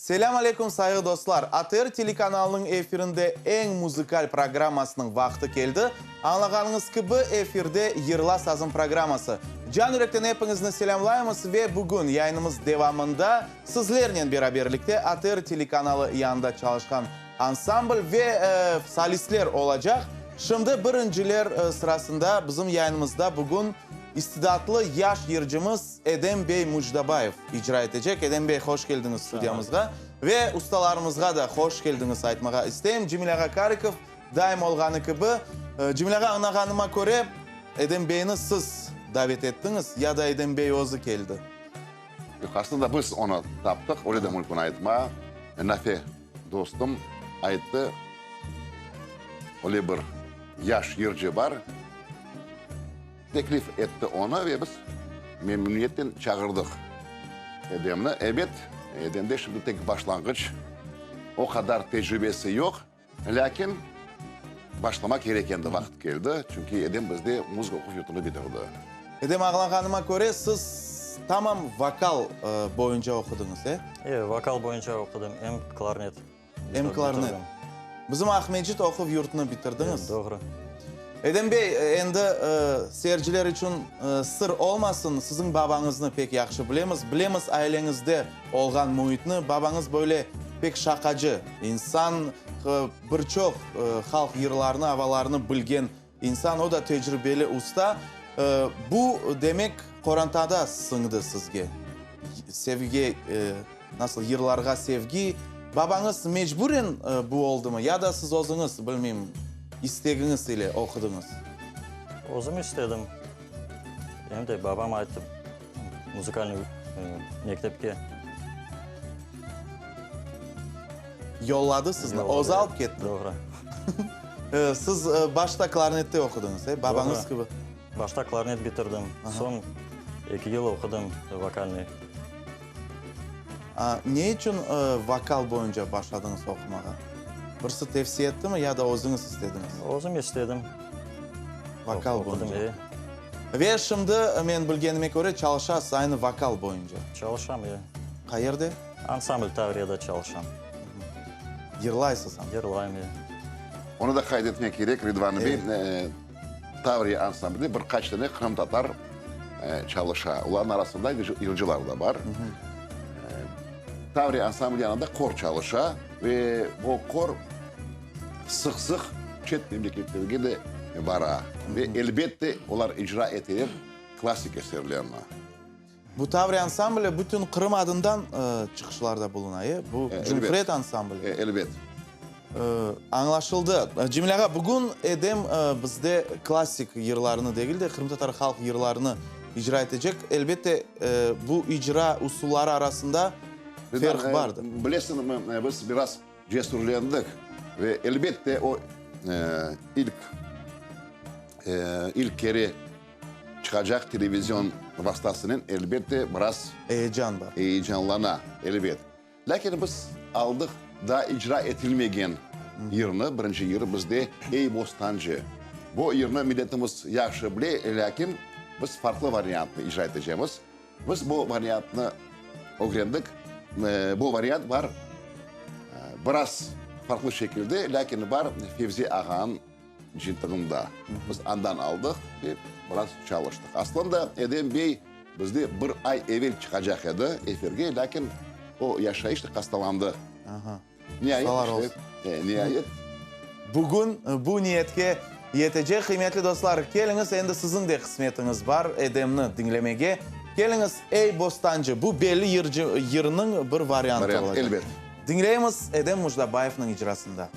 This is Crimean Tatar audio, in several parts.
Selâm aleyküm, sayğı dostlar! ATR telekanalınıñ efirinde eñ muzıkal programmasınıñ vaqtı keldi. Añlağanıñız kibi, efirde Yırla sazım programması. Can yürekten epiñizni selâmlaymız ve bugün yayınımız devamında sizlernen beraberlikte ATR telekanalı yanında çalışqan ansambl ve solistler olacaq. Şimdi birinciler sırasında bizim yayınımızda bugün istidatlı yaş yırcımız Edem bey Mujdabayev icra etecek. Edem bey, hoş keldiñiz studiyamızğa. Ve ustalarımızğa da hoş keldiñiz aytmağa isteyim. Cemil ağa Karikov, daim olğanı kibi. Cemil ağa, añlağanıma köre, Edem beyni siz davet ettiñiz ya da Edem bey özü keldi? Yoq, aslında biz onı taptıq, öyle de mümkün aytma. Nafe dostum ayttı, öyle bir yaş yırcı bar. Teklif etti onı ve biz memnüniyetnen çağırdıq Edemni. Ebet, Edemde şimdi tek başlanğıç, o qadar tecribesi yoq, lâkin başlamaq kerek endi, vaqıt keldi, çünki Edem bizde muzıka oquv yurtunı bitirdi. Edem, añlağanıma köre, siz tamam vokal boyunca oqudıñız, e? E, vokal boyunca oqudım, em klarnet. Em klarnet. Bizim Aqmescit oquv yurtunı bitirdiñiz. E, doğru. Edem bey, endi seyirciler içün sır olmasın, siziñ babañıznı pek yahşı bilemiz. Bilemiz aileñizde olğan müitni. Babañız böyle pek şaqacı insan, bir çoq halq yırlarını, avalarını bilgen insan, o da tecribeli usta. Bu, demek, qorantada siñdi sizge, sevgige, nasıl, yırlarğa sevgi. Babañız mecburen bu oldımı ya da siz özüñiz, bilmeyim, istegiñiz ile oqudıñız? Özüm istedim. Em de babam ayttı, muzikalnıy mektepke. Yolladı sizni, özü alıp ketti. Doğru. Siz başta klarnette oqudıñız, e, babañız kibi? Başta klarnet bitirdim, soñ eki yıl oqudım vokalnıy. Ne içün vokal boyunca başladıñız oqumağa? Birisi tevsiye ettimi ya da özüñiz istediñiz? Özüm istedim. Vokal boyunca. Ve şimdi, men bilgenime köre, çalışasız aynı vokal boyunca. Çalışam, e. Qayerde? Ansambl Tavriyada çalışam. Yırlaysız anda? Yırlayım, e. Onı da qayd etmek kerek, Ridvan bey, Tavriya ansamblinde bir qaç dane qırımtatar çalışa. Olarnıñ arasında yırcılar da bar. Tavriya ansambli yanında kor çalışa ve bu kor sıq-sıq çet memleketlerge de bara. Ve elbette olar icra eteler klassik eserlerni. Bu Tavriya ansambli bütün Qırım adından çıqışlarda buluna, e? Bu cumhuriyet ansambli. Elbet. Añlaşıldı. Cemil ağa, bugün Edem bizde klassik yırlarını degil de, qırımtatar halq yırlarını icra etecek. Elbette, bu icra usulları arasında ferq bardır. Bilesiñmi, biz biraz cesürlendik ve elbette o ilk, ilk kere Çıqacaq televizion vastasınen, elbette, biraz Eyecan bar. eyecanlana, elbet. Lâkin biz aldıq daa icra etilmegen yırnı, birinci yır bizde Ey, bostancı. Bu yırnı milletimiz yahşı bile, lâkin biz farqlı variantnı icra etecemiz. Biz bu variantnı ögrendik. Bu variant bar biraz farqlı şekilde, lâkin bar Fevzi ağanıñ cıntığında. Biz andan aldıq ve biraz çalıştıq. Aslında Edem bey bizde bir ay evel çıqacaq edi efirge, lâkin o yaşayışta hastalandı. Aha. Niayet, Şifalar olsun. işte, niayet. Bugün bu niyetke yetecek. Qıymetli dostlar, keliñiz, endi siziñ de qısmetiñiz bar Edemni diñlemege. Keliñiz, Ey, bostancı, bu belli yırcı, yırnıñ bir variantı Variant, olacaq. elbet. Diñleymiz Edem Mujdabayevniñ icrasında.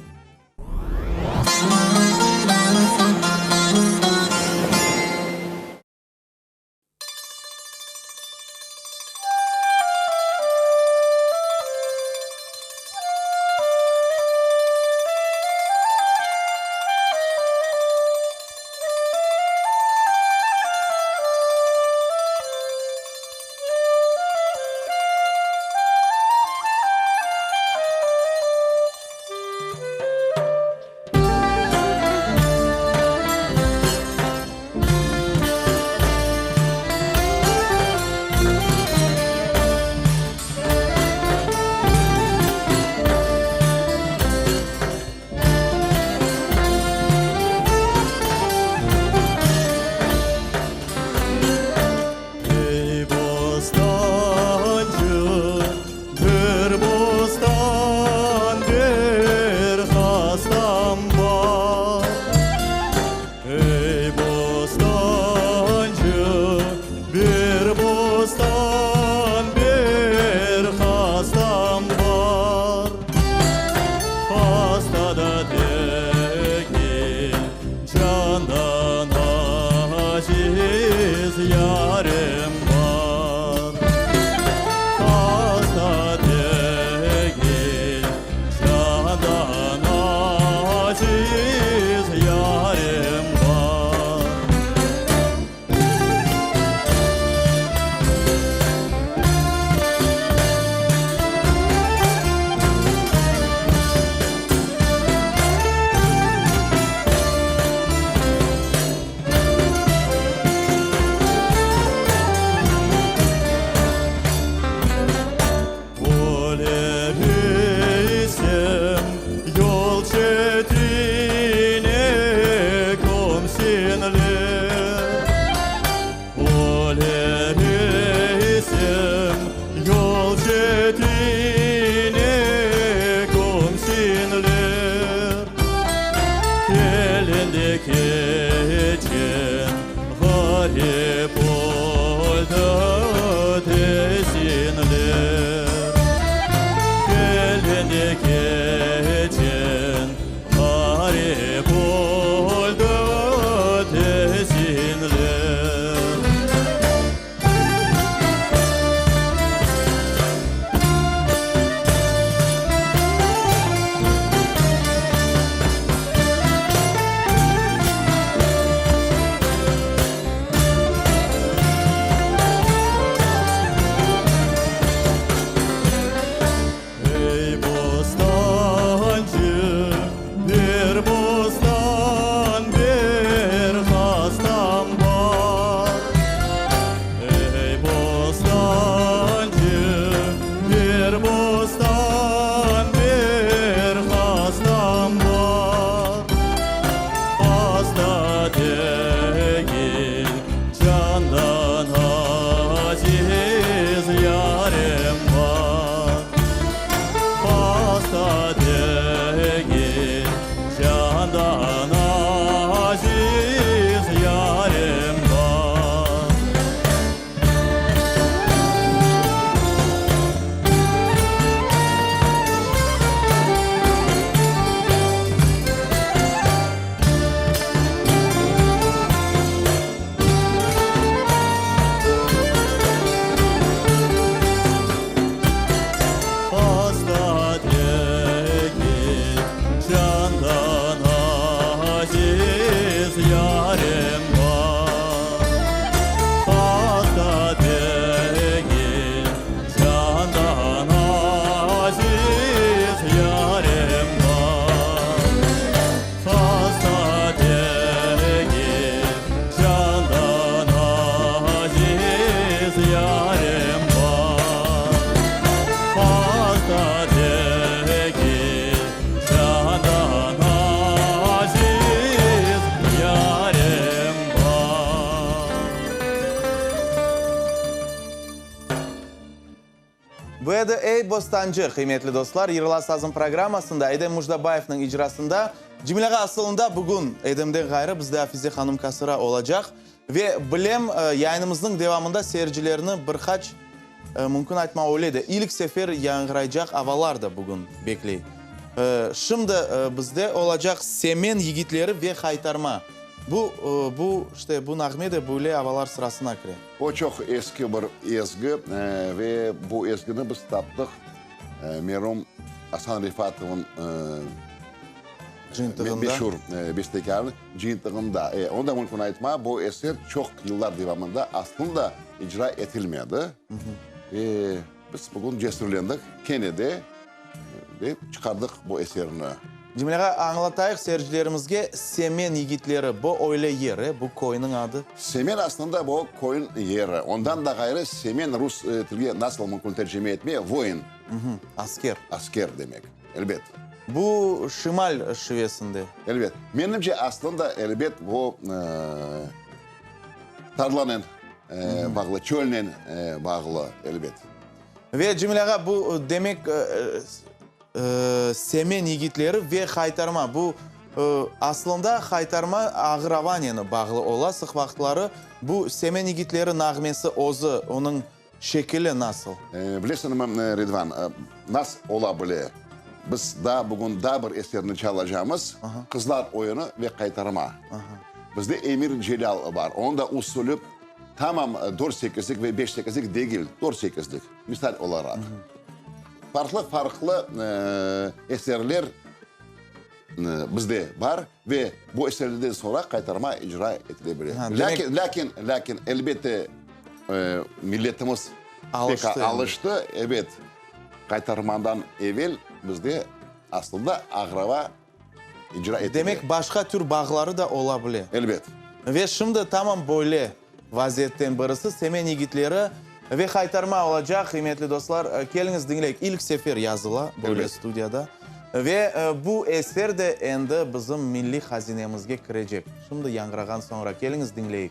Bu edi Ey, bostancı, qıymetli dostlar, Yırla sazım programmasında Edem Mujdabayevniñ icrasında. Cemil ağa, asılında bugün Edemden ğayrı bizde Afize hanım Kasıra olacaq. Ve bilem, yayınımıznıñ devamında seyircilerni bir qaç, mümkün aytma öyle de, ilk sefer yañğıraycaq avalar da bugün bekley. Şimdi bizde olacaq Semen yigitleri ve Haytarma. Bu, bu, işte, bu nağme de böyle avalar sırasına kire. O çoq eski bir ezgi ve bu ezgini biz taptıq merum Asan Refatovnıñ Cıyıntığında. Meşur bestekârnıñ cıyıntığında. E, onı da mümkün aytma, bu eser çoq yıllar devamında aslında icra etilmedi. Ve biz bugün cesürlendik kene de ve çıqardıq bu eserni. Cemil ağa, añlatayıq seyircilerimizge, Semen yigitleri, bu öyle yer, e, bu köyniñ adı? Semen aslında bu köyün yeri. Ondan da ğayrı Semen rus tilge nasıl mümkün tercime etme, voin. Asker. Asker demek, elbet. Bu şimal şivesinde. Elbet. Menimce, aslında, elbet, bu tarlanen bağlı, çölnen bağlı, elbet. Ve, Cemil ağa, bu, demek, Semen yigitleri ve haytarma. Bu, aslında, haytarma ağır avaneni bağlı ola sıq vaqıtları. Bu Semen yigitleri nağmesi özü, onıñ Şekili nasıl? Bilesiñmi, Ridvan, nas ola bile, biz daa bugün daa bir eserni çalacamız, Qızlar oyunı ve qaytarma. Bizde Emir Celâl bar, onıñ da usulü tamam dört sekizlik ve beş sekizlik degil, dört sekizlik, misal olaraq. Farqlı-farqlı eserler bizde bar ve bu eserlerden soñra qaytarma icra etile bile. Lâkin, lâkin, lâkin, elbette, milletimiz pek alıştı, ebet, qaytarmadan evel bizde aslında ağrava icra etile. Demek, başqa tür bağları da ola bile. Elbet. Ve şimdi tamam böyle vaziyetten birisi, Semen yigitleri ve Haytarma olacaq, qıymetli dostlar, keliñiz diñleyik, ilk sefer yazıla böyle studiyada. Ve bu eser de endi bizim milliy hazinemizge kirecek. Şimdi yañğırağan soñra, keliñiz diñleyik.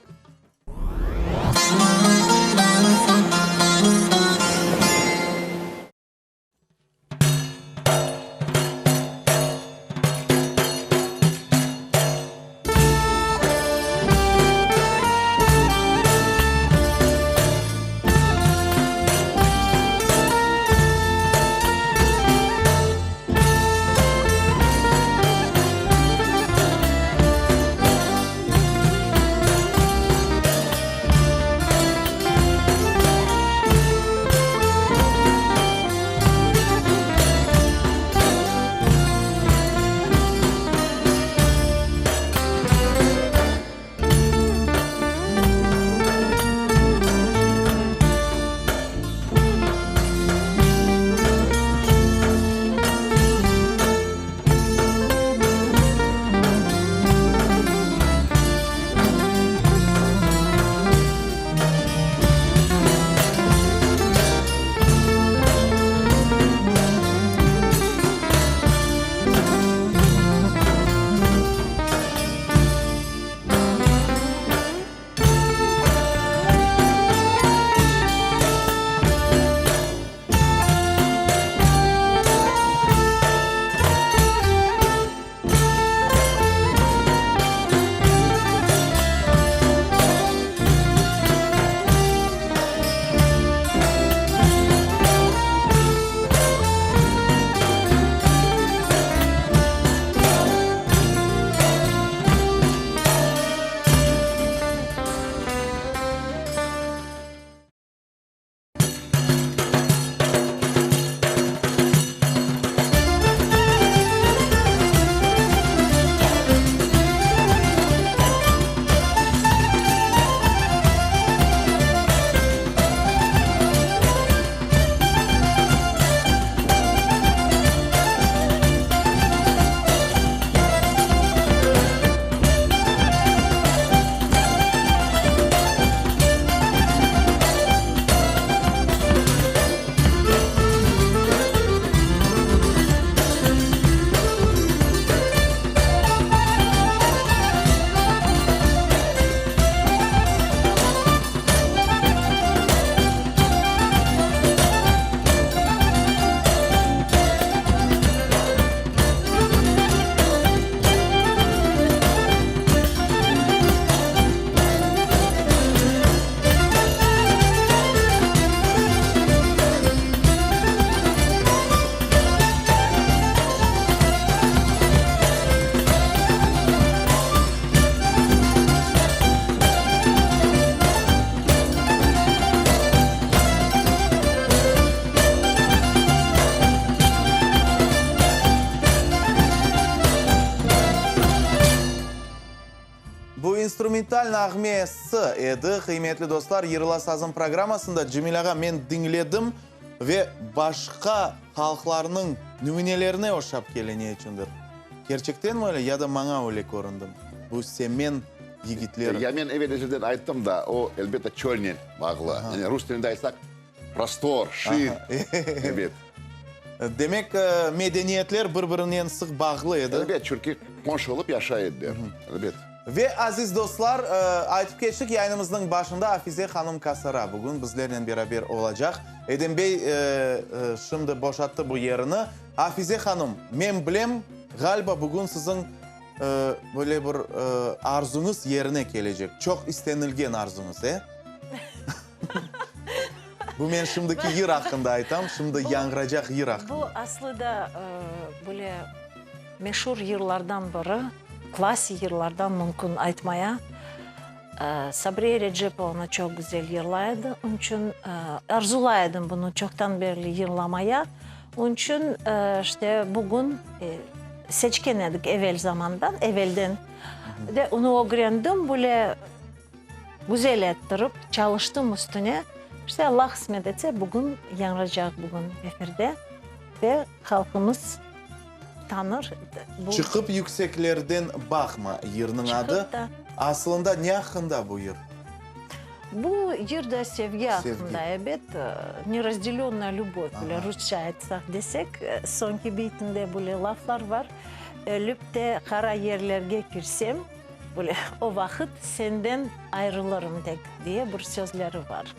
nağmesi edi. Qıymetli dostlar, Yırla sazım programmasında Cemil ağa men diñledim ve başqa halqlarnıñ nümünelerine oşap kele ne içündir. Kerçektenmi öyle ya da maña öyle köründimi? Bu semen yigitleri. Ya men evel ezelden ayttım da, o, elbette, çölnen bağlı. Yani rus tilinde aytsaq, prostor, şir, ebet. Demek, medeniyetler bir-birinen sıq bağlı edi. Elbet, çünki qonşu olıp yaşay ediler, elbet. Ve, aziz dostlar, aytıp keçtik, yayınımıznıñ başında Afize hanım Kasara bugün bizlernen beraber olacaq. Edem bey şimdi boşattı bu yerini. Afize hanım, men bilem, ğaliba bugün siziñ böyle bir arzuñız yerine kelecek. Çoq istenilgen arzuñız, e? Bu men şimdiki yır aqqında aytam, şimdi yañğıracaq yır aqqında. Bu aslı da böyle meşur yırlardan biri, klassik yırlardan mümkün aytmaya. Sabriye Recepova onı çoq güzel yırlay edi. Onıñ içün arzulay edim bunı çoqtan berli yırlamaya. Onıñ içün işte bugün seçken edik evel zamandan, evelden. De onı ögrendim, böyle Güzel ettirip çalıştım üstüne. İşte Allah qısmet etse, bugün yañıracaq bugün efirde ve halqımız tanır. Bu Çıqıp yükseklerden baqma yırnıñ adı. Çıqıp da. Asılında ne aqqında bu yır? Bu yır da sevgi Sevgi. aqqında, ebet. Nerazdelennaya lübov, böyle rusça aytsaq desek, soñki beytinde böyle laflar bar, Ölüp de qara yerlerge kirsem, Böyle, o vaqıt senden ayrılırım tek, diye bir sözleri bar.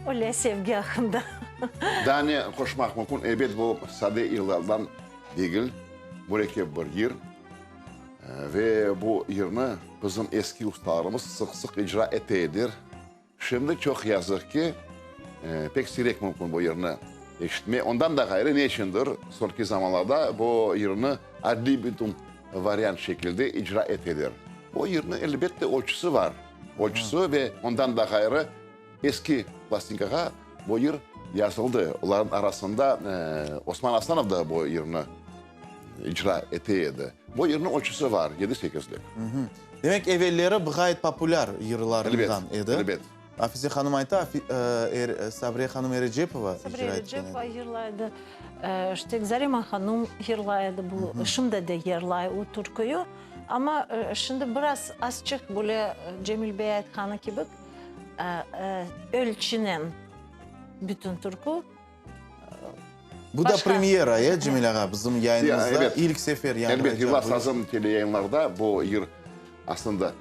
Öyle sevgi aqqında. Daa ne qoşmaq mümkün? Ebet, bu sade yırlardan degil, mürekkep bir yır. Ve bu yırnı bizim eski ustalarımız sıq-sıq icra ete ediler. Şimdi çoq yazıq ki, pek siyrek mümkün bu yırnı eşitme. Ondan da ğayrı, ne içündir, soñki zamanlarda bu yırnı ad libitum variant şekilde icra eteler. Bu yırnıñ, elbette, ölçüsi bar. Ölçüsi ve ondan da ğayrı eski plastinkağa bu yır yazıldı. Olarnıñ arasında Osman Asanov da bu yırnı icra ete edi. Bu yırnıñ ölçüsi bar, yedi-sekizlik. Demek, evelleri ğayet populâr yırlarından edi. Elbet, elbet. Afize hanım ayta, Sabriye hanım Erecepova icra Sabriye etken edi. Erecepova yırlay edi. İşte Zarema hanım yırlay edi bu, şimdi de yırlay o türküyü. Amma şimdi biraz azçıq böyle Cemil bey aytqanı kibi ölçünen bütün türkü. Bu da premyera, e, Cemil ağa, bizim yayınımızda ilk sefer yañğıraycaq. Elbet, Yıllar sazım teleyayınlarda bu yır aslında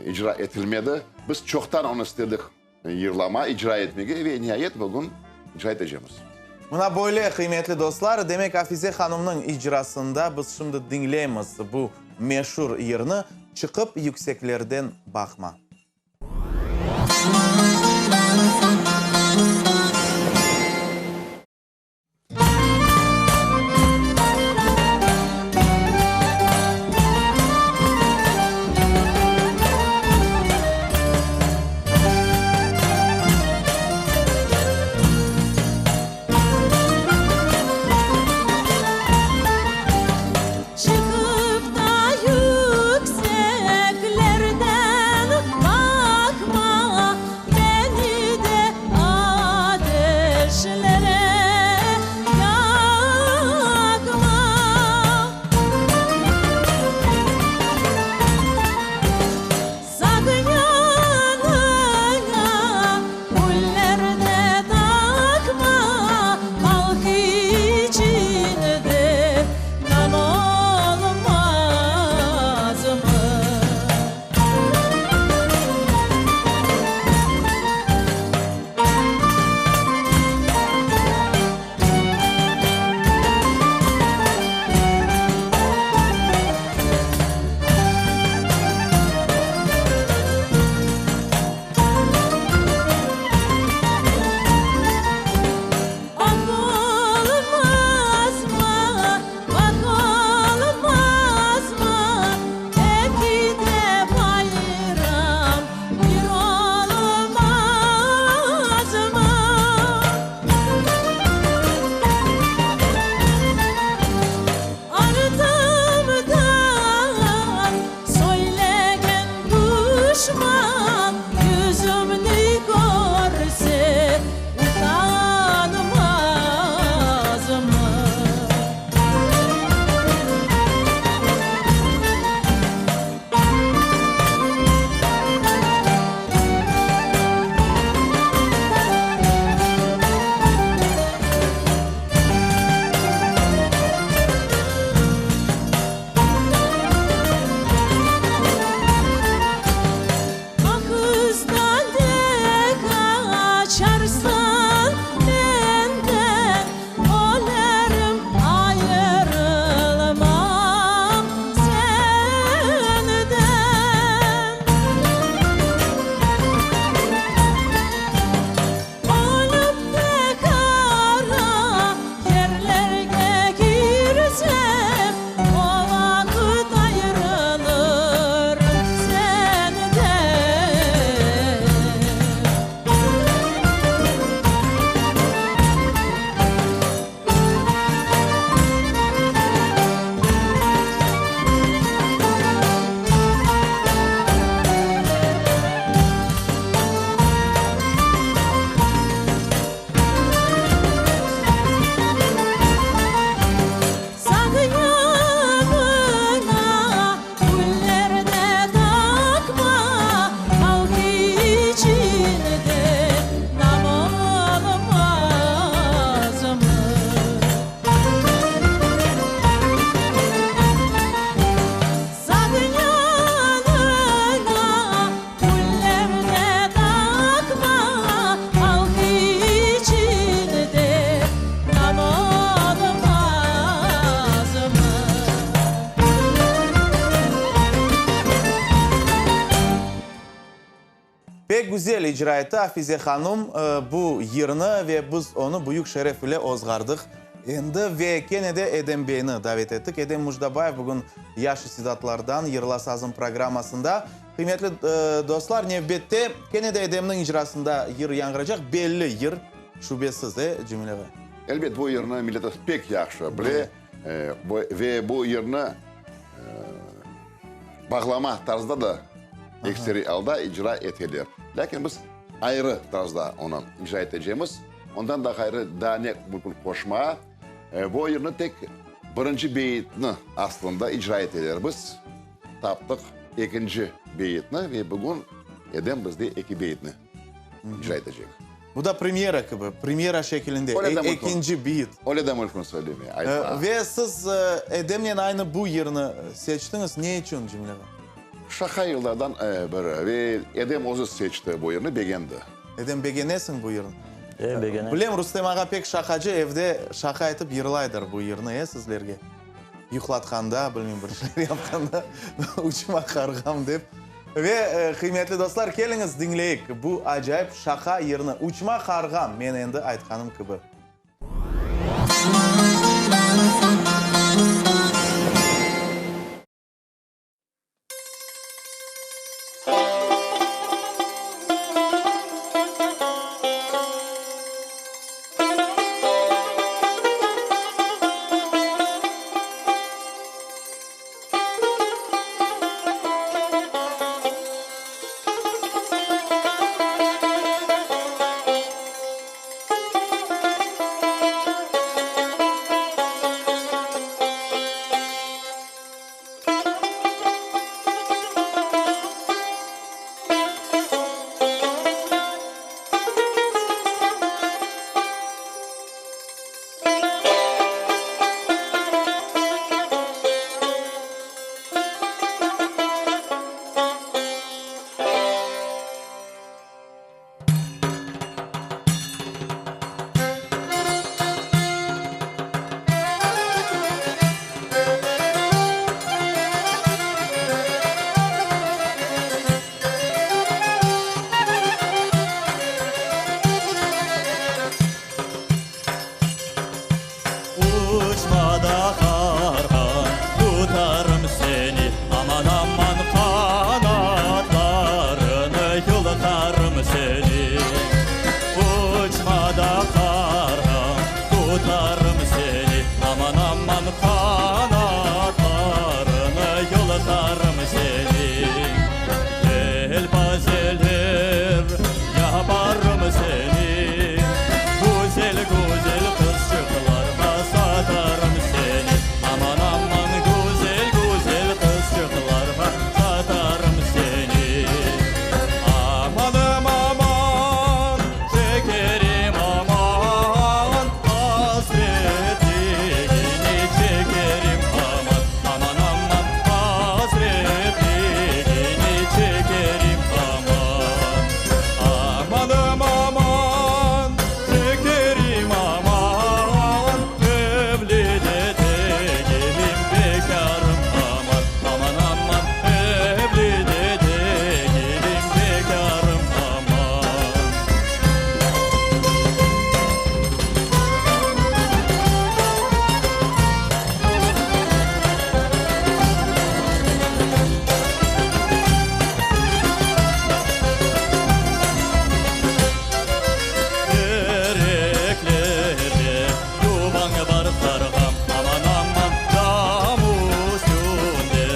icra etilmedi. Biz çoqtan onı istedik yırlama, icra etmege ve niayet bugün icra etecemiz. Mına böyle, qıymetli dostlar, demek Afize hanımnıñ icrasında biz şimdi diñleymiz bu meşur yırnı, Çıqıp yükseklerden baqma. Çıqıp da yükseklerden baqma. Pek güzel icra etti Afize hanum bu yırnı ve biz onı büyük şeref ile ozğardıq endi ve kene de Edem beyni davet ettik. Edem Mujdabayev bugün Yaş istidatlardan Yırla sazım programmasında. Qıymetli dostlar, nevbette kene de Edemniñ icrasında yır yañğıracaq, belli yır, şübesiz, e, Cemil ağa? Elbet, bu yırnı milletimiz pek yahşı bile ve bu yırnı bağlama tarzda da ekseriy alda icra eteler. Lâkin biz ayrı tarzda onı icra etecemiz. Ondan da ğayrı daa ne mümkün qoşma, bu yırnı tek birinci beyitni aslında icra eteler. Biz taptıq ekinci beyitni ve bugün Edem bizde eki beyitni icra etecek. Bu da premyera kibi, premyera şekilinde, ekinci beyit. Öyle de mümkün söylemeye, aytmağa. Ve siz Edemnen aynı bu yırnı seçtiñiz, ne içün, Cemil ağa? Şaqa yırlardan biri ve Edem özü seçti bu yırnı, begendi. Edem, begenesiñ bu yırnı? E, begenem. Bilem, Rustem ağa pek şaqacı, evde şaqa etip yırlaydır bu yırnı, e, sizlerge? Yuqlatqanda, bilmeyim, bir şeyler yapqanda, uçma qarğam dep. Ve, qıymetli dostlar, keliñiz diñleyik bu acayip şaqa yırnı, Uçma qarğam, men endi aytqanım kibi. Uçma da qarğam, tutarım seni, Aman, aman, qanatlarını yulqarım seni. Uçma da qarğam, tutarım seni, Aman, aman, qanatlarını yulqarım seni. Yelpazeler yaparım seni, Güzel, güzel qızçıqlarğa satarım seni. Aman, aman, güzel, güzel qızçıqlarğa satarım seni. Amanım, aman, şekerim aman, Asretligini çekerim aman. Aman, aman, asretligini çekerim aman. Amanım, aman, şekerim aman, Evli de degilim, bekârım aman. Aman, aman, evli de degilim, bekârım aman. Tereklerde yuvañ bar qarğam, Aman, aman, dam üstünde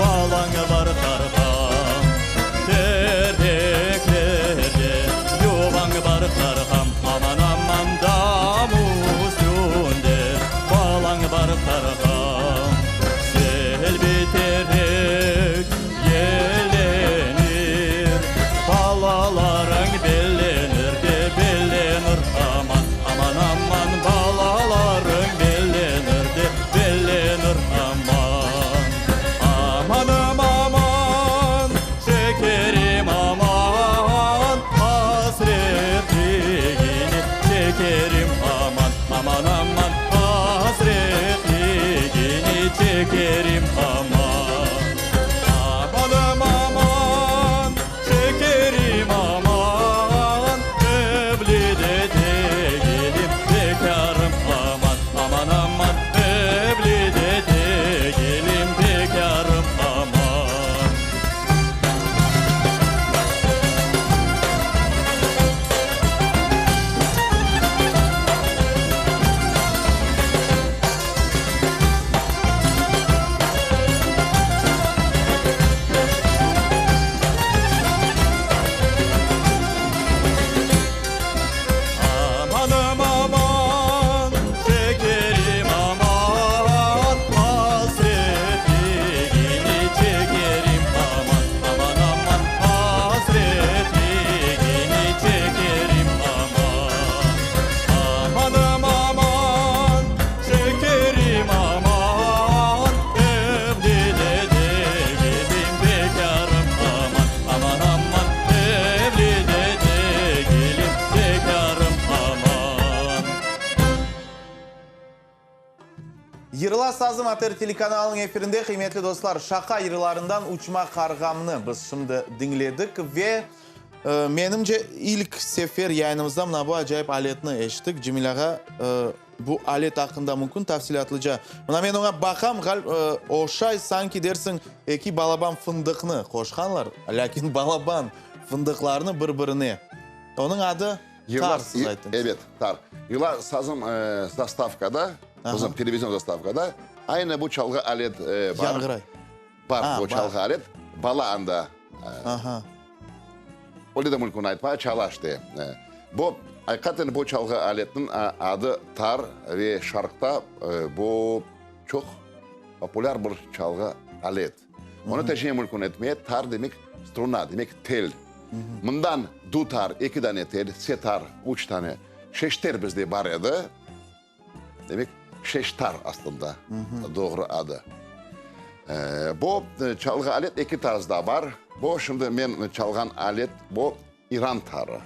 balañ bar qarğam. Tereklerde yuvañ bar qarğam, Aman, aman, dam üstünde balañ bar qarğam. Selbi terek yellenir, Balalarıñ bellenir de bellenir, aman, aman, aman, balalarıñ bellenir de bellenir, aman. Amanım, aman, şekerim aman, Asretligini çekerim aman, aman, aman, Asretligini çekerim aman. Amanım, aman, şekerim aman. Yırla sazım ATR telekanalınıñ efirinde, qıymetli dostlar, şaqa yırlarından Uçma qarğamnı biz şimdi diñledik ve, menimce, ilk sefer yayınımızda mına bu acayip aletni eşittik. Cemil ağa, bu alet aqqında mümkün tafsilâtlıca? Mına men oña baqam, oşay sanki dersiñ eki balaban fındıqnı qoşqanlar, lâkin balaban fındıqlarnı bir-birine. Onıñ adı? Tar, siz ayttıñız. Ebet, tar. Yıla sazım zastavkada, bizim televizion zastavkada aynı bu çalğı alet bar. Yañğıray. Bar bu çalğı alet. Bala anda. Aha. Öyle de mümkün aytmağa, çala işte. Bu, aqiqaten bu çalğı aletniñ adı tar ve şarqta bu çoq populâr bir çalğı alet. Onı tercime mümkün etmeye, tar demek struna, demek tel. Mından dutar, eki dane tel, setar, üç tane, şeşter bizde bar edi, demek şeştar aslında doğru adı. Bu çalğı alet eki tarzda bar. Bu şimdi men çalğan alet, bu İran tarı.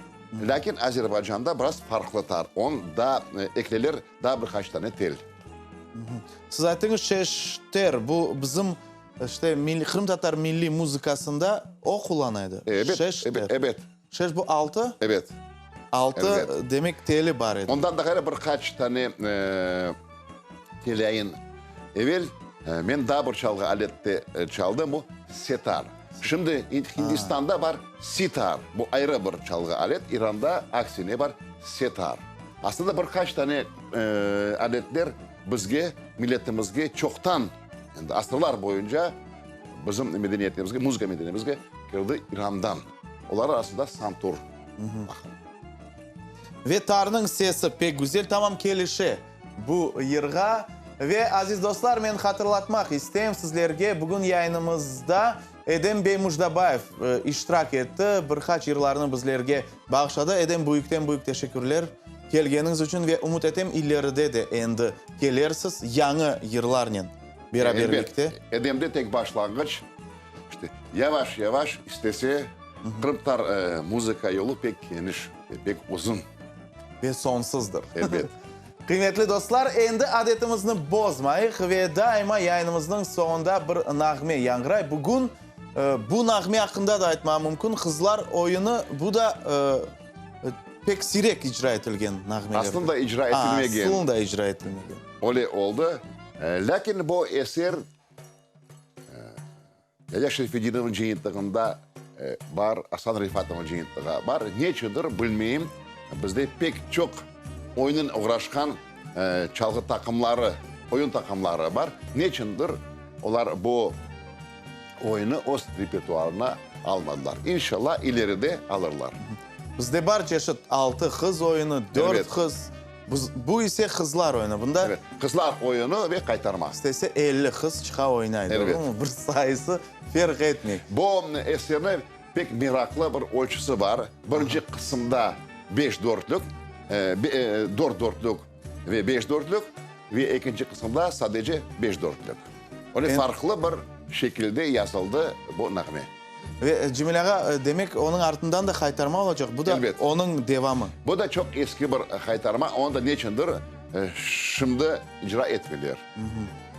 Lâkin Azerbaycanda biraz farqlı tar, onda ekleler daa bir qaç tane tel. Siz ayttıñız şeşter, bu bizim işte qırımtatar milliy muzıkasında o qullana edi. Ebet, Şeşter. ebet. Şeş bu altı? Ebet. Altı, demek teli bar edi. Ondan da ğayrı bir qaç tane telâyın. Evel men daa bir çalğı alette çaldım, bu setar. Şimdi Hindistanda bar sitar, bu ayrı bir çalğı alet, İranda aksine bar setar. Aslında bir qaç tane aletler bizge, milletimizge çoqtan, endi asırlar boyunca bizim medeniyetimizge, muzıka medeniyetimizge kirdi İrandan. Olar arasında santur. Ve tarnıñ sesi pek güzel, tamam kelişe bu yırğa. Ve, aziz dostlar, men hatırlatmaq isteyim sizlerge, bugün yayınımızda Edem bey Mujdabayev iştirak etti, bir qaç yırlarını bizlerge bağışladı. Edem, büyükten-büyük teşekkürler kelgeniñiz içün ve ümüt etem, ileride de endi kelersiz yañı yırlarnen beraberlikte. Elbet, Edem de tek başlanğıç, işte, yavaş-yavaş istese, qırımtatar muzıka yolu pek keniş ve pek uzun. Ve soñsuzdır. Elbet. Qıymetli dostlar, endi adetimizni bozmayıq ve daima yayınımıznıñ soñunda bir nağme yañğıray. Bugün bu nağme aqqında da aytmağa mümkün, Qızlar oyunı, bu da pek siyrek icra etilgen nağmelerdir. Aslında icra etilmegen. Aslında icra etilmegen. Öyle oldı. Lâkin bu eser Yaya Şerfedinovnıñ cıyıntığında bar, Asan Refatovnıñ cıyıntığı bar. Neçündir, bilmeyim, bizde pek çoq oyunen oğraşqan çalğı taqımları, oyun taqımları bar. Neçündir, olar bu oyunı öz repertuarına almadılar. İnşallah, ileride alırlar. Bizde bar çeşit, altı qız oyunı, dört qız. Bu ise qızlar oyunı. Bunda. Evet, qızlar oyunı ve qaytarma. İstese 50 qız çıqa oynay, doğrumı? Bir sayısı ferq etmey. Bu eserniñ pek meraqlı bir ölçüsi bar. Birinci qısımda beş dörtlük, dört dörtlük ve beş dörtlük, ve ekinci qısımda sadece beş dörtlük. Öyle farqlı bir şekilde yazıldı bu nağme. Ve, Cemil ağa, demek, onıñ artından da haytarma olacaq, bu da Elbet. onıñ devamı. Bu da çoq eski bir haytarma, onı da neçündir şimdi icra etmeyler.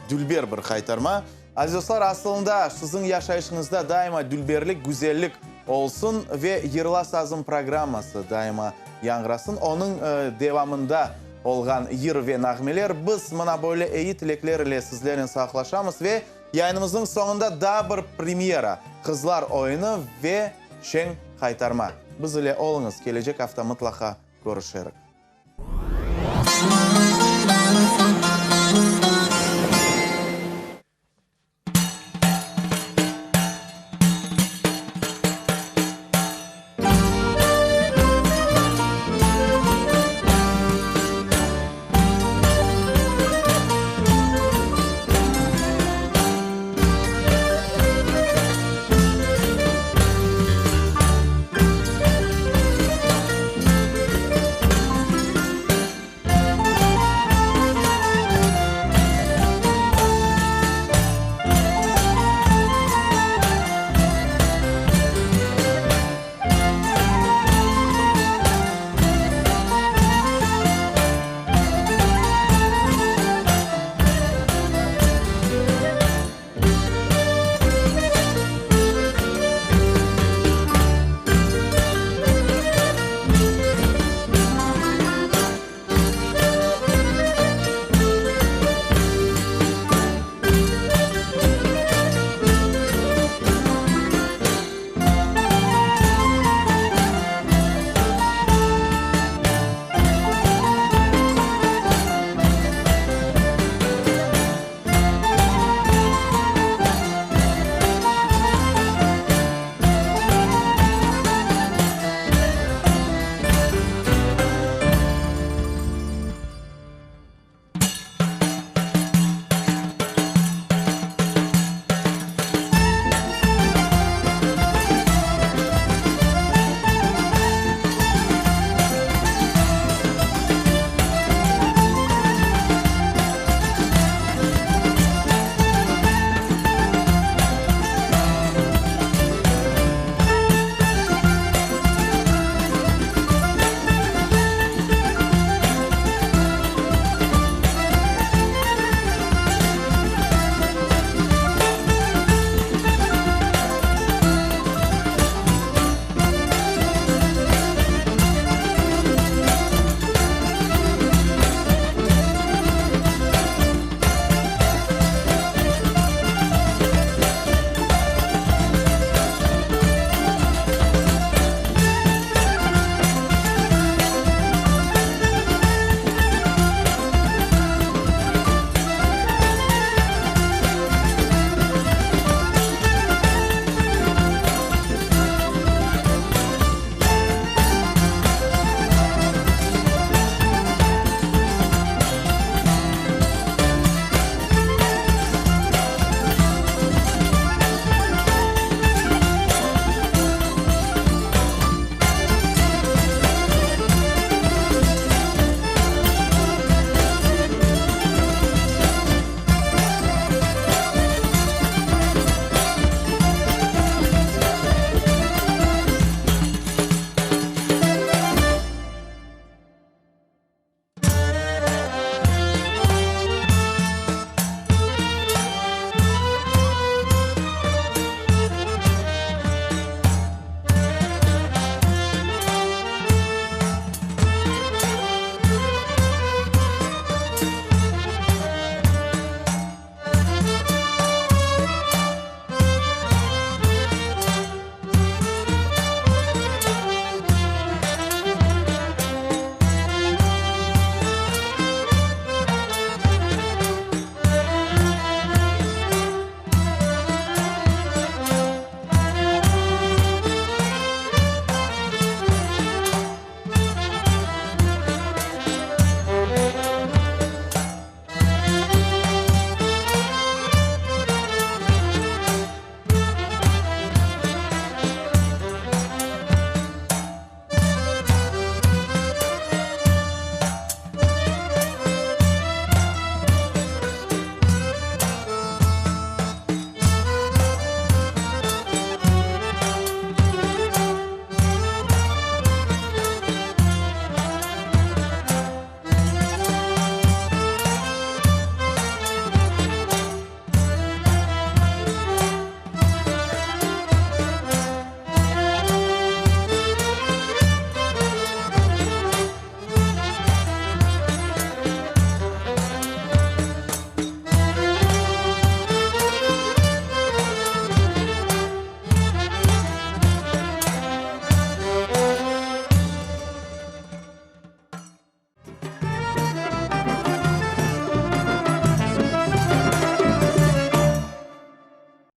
Dülber bir haytarma. Aziz dostlar, asılında siziñ yaşayışıñızda daima dülberlik, güzellik olsun ve Yırla sazım programması daima yañğırasın. Onıñ devamında olğan yır ve nağmeler. Biz mına böyle eyi tilekler ile sizlernen sağlıqlaşamız ve Yayınımıznıñ soñunda daa bir premyera, Qızlar oyunı ve Şeñ qaytarma. Biz ile oluñız, kelecek afta mıtlaqa körüşerik.